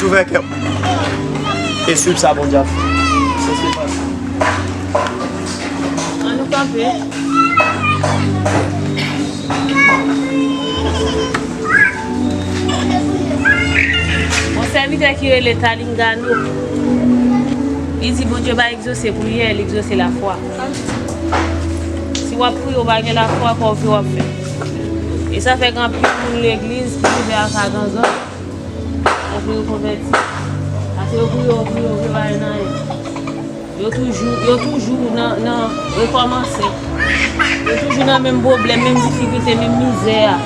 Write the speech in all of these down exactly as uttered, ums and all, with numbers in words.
Ouvè kè w e swiv sa Bondye ap fè. Se, se pa sa. Ann nou kanpe. Yon sèvitè ki rele Talingano, li di Bondye pa egzose priyè, li egzose lafwa. Si w ap priye, w pa gen lafwa, pa w fè w ap fè. E sa fè gen anpil moun legliz ki rive a sa gangan. Yo vle yo konvèti. Paske yo priye, yo priye, yo priye, pa gen anyen. Yo toujou, yo toujou nan, nan rekòmanse. Yo toujou nan menm pwoblèm, menm difikilte, menm mizè a.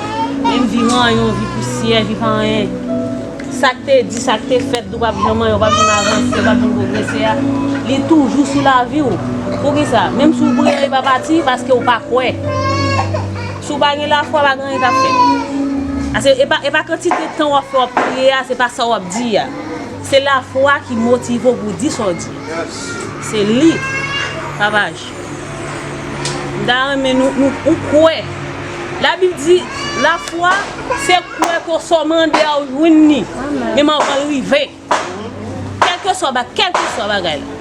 Menm vi ranyon, vi pousyè, vi pa anyen. Sa k te di, sa k te fèt, ou p ap janm anyen, ou p ap janm avanse, ou p ap janm pwogrese a. Li toujou sou lavi w. Poukisa? Menm si w priye, li pa pati, paske w pa kwè. Si w pa gen lafwa, pa gen anyen k ap fèt. Ase, e pa, e pa kantite tan w ap fè w ap priye a, se pa sa w ap di a. Se lafwa ki motive w pou w di sa w di. Se li, Papa J. M ta renmen nou, nou, ou kwè. Labib di, lafwa, se kwè ke sa w mande a, ou jwenn li. Menm anvan l rive. Kèlkeswa ba-, kèlkeswa bagay la.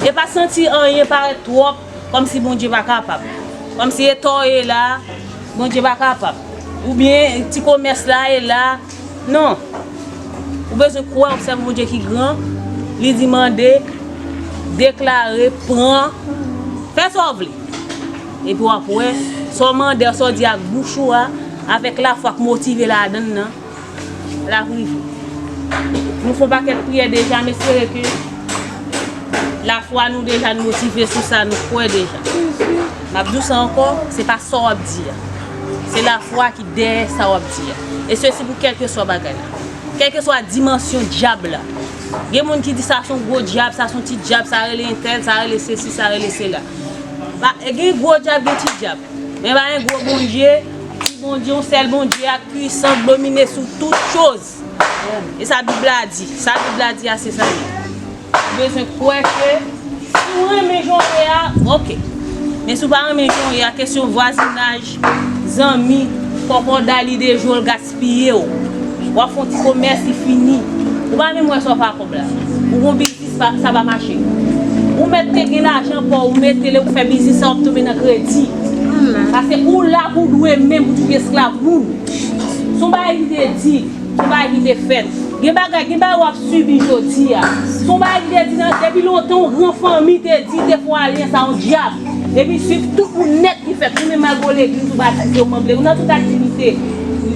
E pa santi anyen parèt twòp, kòmsi Bondye pa kapab. Kòmsi eta w ye la, Bondye pa kapab. Oubyen ti komès la ye la. Non. Ou bezwen kwè, obsève Bondye ki gran. Li di mande, deklare, pran. Fè sa w vle. Epi w ap wè, sa w mande a, sa w di ak bouch ou a, avèk lafwa k motive ladan l nan. L ap rive. Nou fè yon pakèt priyè deja, m espere ke lafwa nou deja, n motive sou sa, nou kwè deja. M ap di w sa ankò, se pa sa w ap di a. Se lafwa ki dèyè sa w ap di a. E sesi pou kèlkeswa bagay la. Kèlkeswa dimansyon dyab la. Gen moun ki di sa se yon gwo dyab, sa se yon ti dyab, sa rele entèl, sa rele sesi, sa rele sela. Pa, gen gwo dyab, gen ti dyab. Men pa gen gwo Bondye, ti Bondye, yon sèl Bondye a k pwisan, k domine sou tout choz. E sa Bib la di. Sa Bib la di a, se sa l ye. Ou bezwen kwè ke si w renmen jan w ye a, oke. Men si w pa renmen jan w ye a, kesyon vwazinaj, zanmi, kòkòday, lide jwe w, l gaspiye w. W ap fè yon ti komès, li fini. Ou pa menm wè sa w fè ak kòb la. Ou gon biznis, pa, sa pa mache. Ou mèt te gen lajan pa w, ou mete l, ou fè biznis sa, w ap tonbe nan kredi. Paske ou la pou w dwe menm, pou w tounen esklav moun. Se yon bagay ki te di, se yon bagay ki te fèt. Gen bagay, gen bagay w ap sibi jodi a. Se yon bagay ki te di nan, depi lontan, yon gran fanmi te di, te fè w alyanse a yon dyab. Epi swiv tout moun nèt ki fèt. Ou menm, malgre w legliz, ou batize, ou manm legliz, ou nan tout aktivite.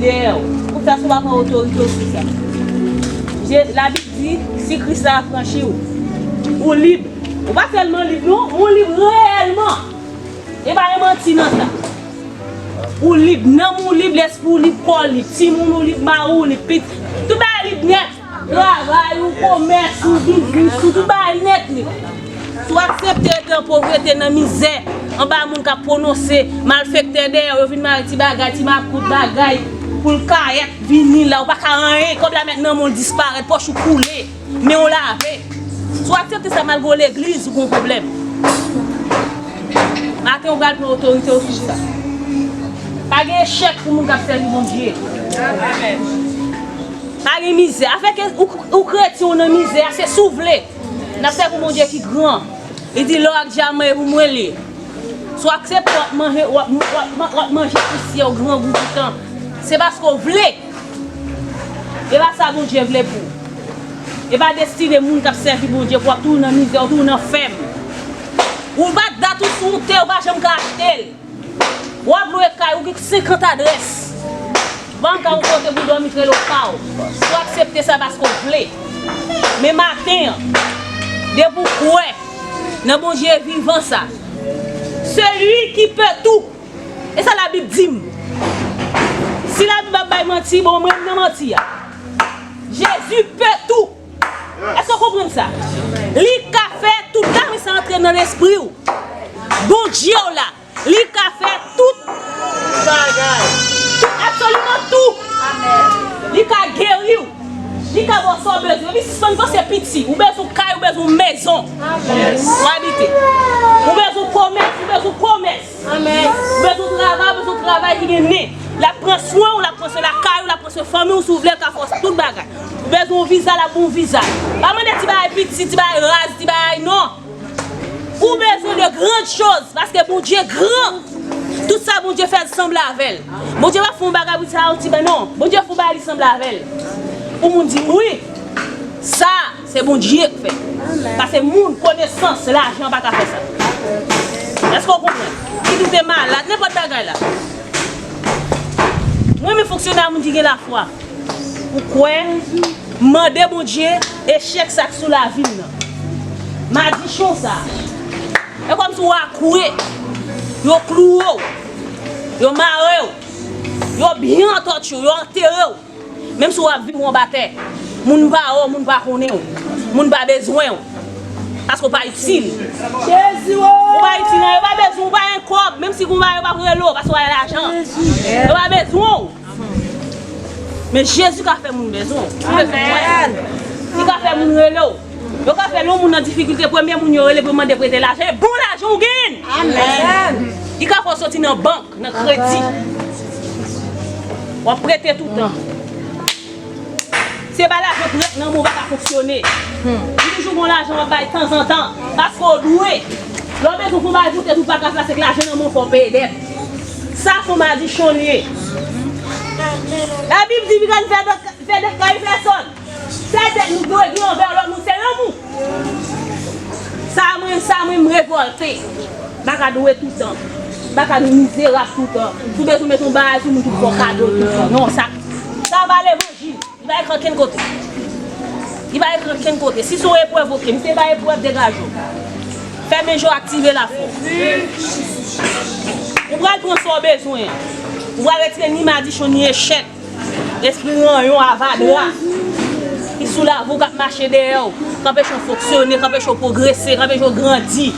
Lè w, pou sa, si w pa pran otorite w sou sa. Je, Labib di, si Kris la afranchi w, ou lib. Ou pa sèlman lib, non, ou lib reyèlman. E pa gen manti nan sa. Ou lib, nanm ou lib, lespri w lib, kò w lib, timoun ou lib, mari w lib, pit-, tout bagay lib nèt. Travay ou, komès ou, biznis ou, tout bagay nèt lib. Si w aksepte rete an povrete, nan mizè, anba moun k ap pwononse, malfektè dèyè w, yo vin mare ti bagay, ti makout bagay, pou l kayèt, vini la, ou pa ka anyen, kòb la mèt nan men w, l disparèt, pòch ou koule. Men w lave. Si w aksepte sa malgre w legliz, ou gon pwoblèm. Maten w pral pran otorite w sou sa. Pa gen echèk pou moun k ap sèvi Bondye. Pa gen mizè. Afè ke ou, ou kretyen, ou nan mizè a, se si w vle. N ap sèvi yon Bondye ki gran. Li di lò ak dyaman e pou mwen l ye. Si w aksepte w ap manje, w ap, w ap, w ap manje pousyè, w grangou toutan. Se paske w vle. E pa sa Bondye vle pou ou. E pa destine moun k ap sèvi Bondye pou w ap toujou nan mizè, w toujou nan fèm. Ou bat dat ou sou yon tè, ou pa janm ka achte l. W ap lwe kay, ou gen senkant adrès. Ou pa janm ka yon kote pou w dòmi, k rele w pa w. Si w aksepte sa paske w vle. Men maten an, depi w kwè nan Bondye vivan sa, celui qui peut tout, e sa Labib di m. Si Labib ap bay manti, bon, mwen m nan manti a. Jezi pe tou. Èske w konprann sa? Li ka fè tout. Dam sa antre nan lespri w. Bondye w la, li ka fè tout bagay. Tout, absoliman tout. Li ka geri w. Li ka ba w sa w bezwen. Epi sispann panse piti. Ou bezwen kay, ou bezwen mezon pou w abite. Ou bezwen komès, ou bezwen komès. Ou bezwen travay, ou bezwen travay ki gen nen. L ap pran swen w, l ap pran swen lakay ou, l ap pran swen fanmi w, si w vle, l ka fè w tout bagay. Ou bezwen yon viza, l ap ba w yon viza. Pa mande ti bagay piti, ti bagay raz, ti bagay non. Ou bezwen de grandes choses, paske Bondye gran. Tout sa Bondye fè sanble avè l. Bondye pa fè yon bagay pou sa yon ti bagay non. Bondye fè yon bagay li sanble avè l. Pou moun di wi. Sa, se Bondye k fè. Paske moun, konesans, lajan pa ka fè sa. Èske w konprann? Kit ou te malad, nenpòt bagay la. Mwen, men fonksyone a moun ki gen lafwa. Ou kwè, mande Bondye echèk sa k sou lavi m nan. Madichon sa. E kòmsi w akouye, yo klouwe w, yo mare w, yo byen antòtye w, yo antere w. Menm si w ap viv anba tè, moun pa wè w, moun pa konnen w, moun pa bezwen w. Paske w pa itil. Jezi o! Ou pa itil, non, yo pa bezwen w, ou pa gen kòb. Menm si konba yo p ap rele w, paske w pa gen lajan. Yo pa bezwen w. Men Jezi ka fè moun bezwen w. Li ka fè moun rele w. Yo ka fè lè yon moun nan difikilte, premye moun yo rele pou yo mande prete lajan, e bon lajan w genyen. Amèn. Li ka fè w soti nan bank, nan kredi. W ap prete toutan. Se pa lajan prèt nan men w pa ka fonksyone. Li toujou gon lajan w ap bay tanzantan, paske w dwe. Lè w bezwen pou bay pou tèt ou pa ka plase k lajan nan men w, fò w peye dèt. Sa se yon madichon li ye. Labib di, vi kan fè dèt, fè dèt kay pèsòn. Sèl dèt nou dwe gen anvè lòt moun, se lanmou. Sa mwen, sa mwen, m revòlte. M pa ka dwe toutan. M pa ka mizerab toutan. Si w bezwen met yon bagay sou moun, tout fò kado toutan. Non, sa, sa pa levanjil. Li pa ekri ankenn kote. Li pa ekri ankenn kote. Si se yon eprèv, oke. M se pa eprèv, degaje w. Fèmen je w, aktive lafwa. Ou pral pran sa w bezwen an. Ou pral retire ni madichon, ni echèk. Espri ranyon, avadra ki sou lavi w, k ap mache dèyè w, k anpeche w fonksyone, k anpeche w pwogrese, k anpeche w grandi.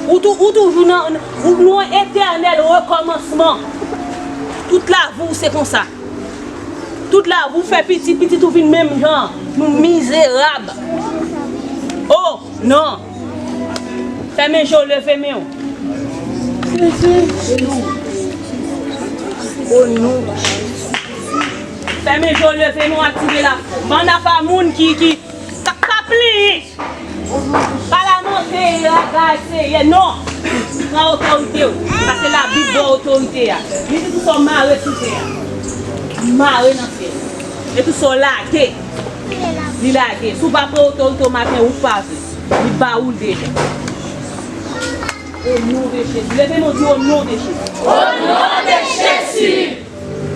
Ou tou, ou toujou nan, ou nan etènèl rekòmansman. Tout lavi w se konsa. Tout lavi w fè pitit, pitit ou vin menm jan. Nou mizerab. Oh, non. Fèmen je w, leve men w. O non. Fèmen je w, leve men w, aktive la. Bann apa moun ki, ki, k ap, k ap li. Palamante, ragay, seyè, non. Pran otorite w. Paske Labib ba w otorite a. Li di tout sa w mare sou tè a, mare nan syèl. E tout sa w lage, li lage. Si w pa pran otorite w maten, ou pa vle. Li ba ou l deja. O non de Jezi. Leve men w, di, o non de Jezi. O non de Jezi.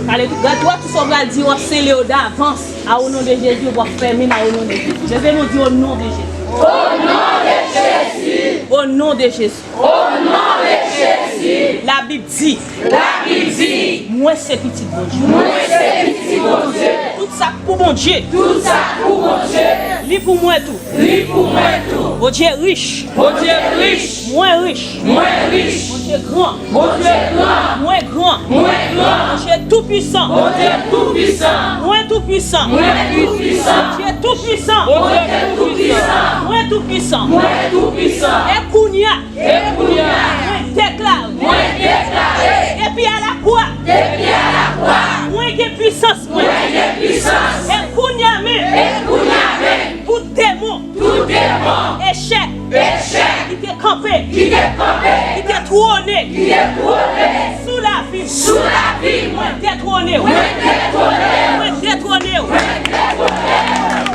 Ale, gad, gad tout sa w pral di, w ap sele yo davans. A, o non de Jezi, w ap fèmen nan o non de Jezi. Leve men w, di, o non de Jezi. O non de Jezi. O non de Jezi. O non de Jezi. Labib di. Labib di. Mwen se pitit Bondye. Mwen se pitit Bondye. Tout sa k pou Bondye. Tout sa k pou Bondye. Li pou mwen tou. Li pou mwen tou. Bondye rich. Bondye rich. Mwen rich. Mwen rich. Bondye gran. Bondye gran. Mwen gran. Mwen gran. Bondye tou pwisan. Bondye tou pwisan. Mwen tou pwisan. Mwen tou pwisan. Bondye tou pwisan. Bondye tou pwisan. Mwen tou pwisan. Mwen tou pwisan. E kounye a. E kounye a. Mwen deklare. Mwen deklare. Depi a la kwa. Depi a la kwa. Mwen gen pwisans mwen. Mwen gen pwisans. E kounye a menm. E kounye a menm. Tout demon. Tout demon. Echèk. Echèk. Ki te kanpe. Ki te kanpe. Ki te twone. Ki te twone. Sou lavi m. Sou lavi m. Mwen detwone w. Mwen detwone w. Mwen detwone w. Mwen detwone w.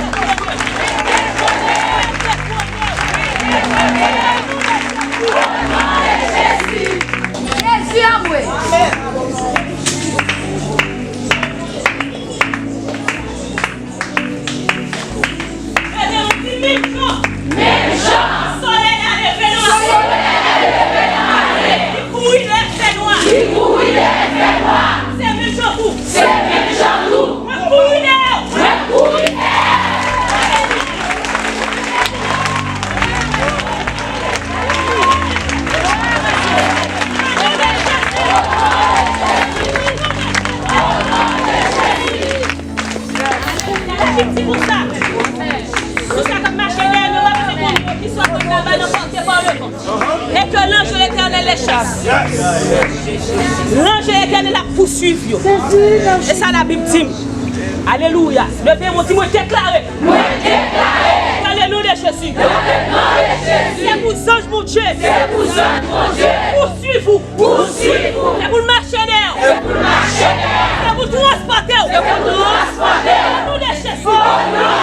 Jezi anmwe. Menm jan. Menm jan. Solèy la leve nan maten. Solèy la leve nan maten. Li kouri lè fè nwa. Li kouri lè fè nwa. Se menm jan tou. Se menm jan tou. Mwen kouri dèyè w. Mwen kouri dèyè w. Gade ti konsa. Konsa k ap mache dèyè nou, w ap se konn yo ki swa konn nan bay nan pòte pa w yo. Et que l'ange de l'Éternel les chasse. L'ange de l'Éternel ap pouswiv yo. E sa Labib di m. Alelouya. Leve men w, di mwen, deklare. Mwen deklare. Dans le nom de Jésus. Dans le nom de Jésus. Se pou zanj Bondye. Se pou zanj Bondye. Pouswiv ou. Pouswiv ou. Se pou l mache dèyè w. Se pou l mache dèyè w. Se pou l transpòte w. Se pou l transpòte w. Au nom de Jésus. Au nom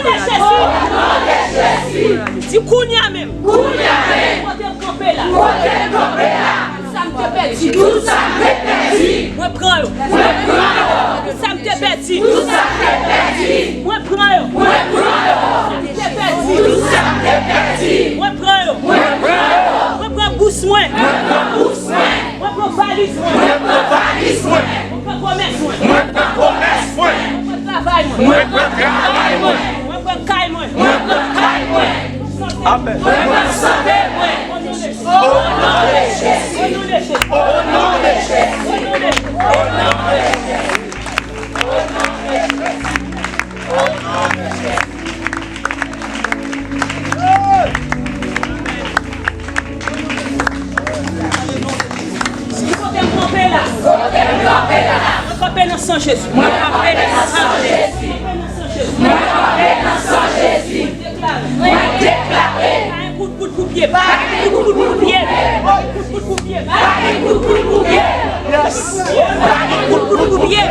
de Jésus. Au nom de Jésus. Di kounye a menm. Kounye a menm. Kote m kanpe la. Kote m kanpe la. Tout sa m te pèdi. Tout sa m te pèdi. Mwen pran yo. Mwen pran yo. Tout sa m te pèdi. Tout sa m te pèdi. Mwen pran yo. Mwen pran yo. Tout sa m te pèdi. Tout sa m te pèdi. Mwen pran yo. Mwen pran yo. Mwen pran bous mwen. Mwen pran bous mwen. Mwen pran valiz mwen. Mwen pran valiz mwen. Mwen pran kòmès mwen. Mwen pran kòmès mwen. Mwen pran travay mwen. Mwen pran travay mwen. Mwen pran kay mwen. Mwen pran kay mwen. Amèn. Mwen pran sante mwen. O non de Jezi. O non de Jezi. O non de Jezi. O non de Jezi. O non de Jezi. Ki kote m kanpe la? Kote m kanpe la? Mwen kanpe nan san Jezi. Mwen kanpe nan san Jezi. Mwen kanpe nan san Jezi. Mwen deklare. Mwen deklare. Pa gen kout poud pou pye. Pa gen kout poud pou pye. Pa gen kout poud pou pye. Pa gen kout poud pou pye. Yes. Pa gen kout poud pou pye.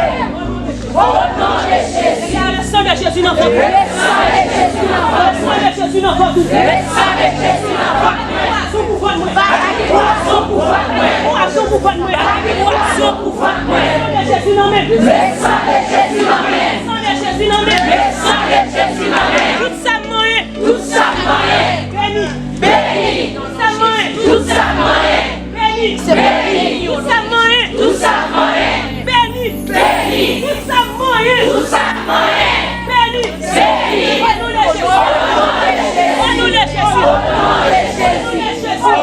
O non de Jezi. Le sang de Jésus nan vant ou. Le sang de Jésus nan vant ou. Le sang de Jésus nan vant ou. Pwazon pou vant mwen. Pwazon pou vant mwen. Pwazon pou vant mwen. Pwazon pou vant mwen. Le sang de Jésus nan men. Le sang de Jésus nan men. Le sang de Jésus nan men. Le sang de Jésus nan men. Tout sa m manyen. Tout sa m manyen. Beni. Beni. Tout sa m manyen. Tout sa m manyen. Beni. Se beni. Tout sa m manyen. Tout sa m manyen. Beni. Beni. Tout sa m manyen. Tout sa m manyen. Beni. Beni. O non de Jezi. O non de Jezi. O non de Jezi. O non de Jezi. O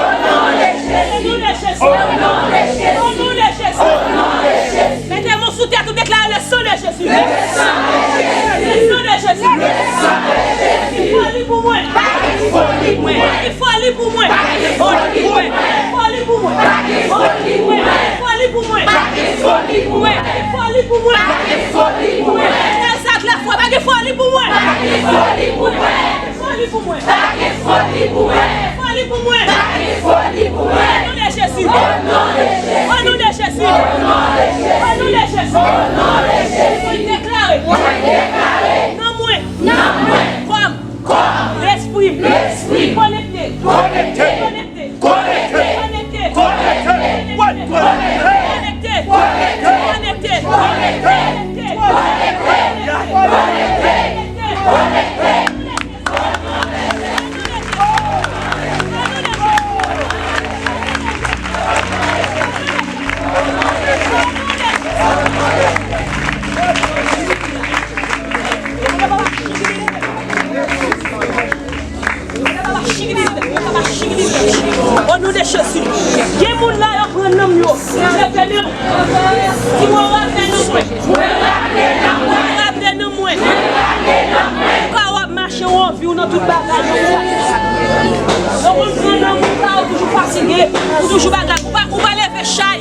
non de Jezi. O non de Jezi. O non de Jezi. O non de Jezi. Mete men w sou tèt ou, deklare le sang de Jésus. Le sang de Jésus. Le sang de Jésus. Le sang de Jésus. Foli pou mwen. Pa gen foli pou mwen. Pa gen foli pou mwen. Pa gen foli pou mwen. Pa gen foli pou mwen. Pa gen foli pou mwen. Pa gen foli pou mwen. Pa gen foli pou mwen. Pa gen foli pou mwen. Lèzak lafwa, pa gen foli pou mwen. Pa gen foli pou mwen. Foli pou mwen. Pa gen foli pou mwen. Foli pou mwen. Pa gen foli pou mwen. O non de Jezi. O non de Jezi. O non de Jezi. O non de Jezi. Mwen deklare. Mwen deklare. Nanm mwen. Nanm mwen. Kò m. Kò m. Lespri m. Lespri m. Konekte. Konekte. Konekte. Konekte. Konekte. Konekte. Konekte. Konekte. O non de Jezi. Gen moun la yo pran nanm yo. Leve men w. Di mwen, rale nan mwen. Rale nan mwen. Ou ka w ap mache, ou anvi, ou nan tout bagay. Yo konn pran nan moun sa, ou toujou fatige, ou toujou bagay. Ou pa, ou pa leve chay,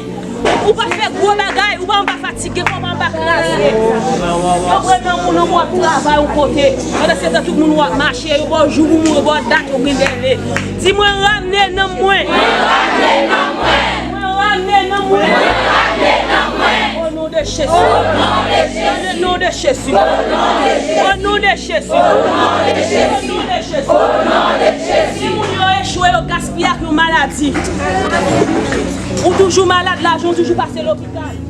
ou pa fè gwo bagay, ou pa anba fatige, ou pa anba kraze. Yo pran nan moun nan, w ap travay yon kote. Pandan se tan, tout moun w ap mache, yo ba w jou pou mouri, yo ba w dat, yo gen dèle. Di mwen, rale nan mwen. Mwen rale nan mwen. Mwen rale nan mwen. Mwen rale nan mwen. O non de Jezi. O non de Jezi. O non de Jezi. O non de Jezi. O non de Jezi. O non de Jezi. O non de Jezi. O non de Jezi. Timoun yo echwe, yo gaspiye ak yon maladi. Ou toujou malad, lajan w toujou pase lopital.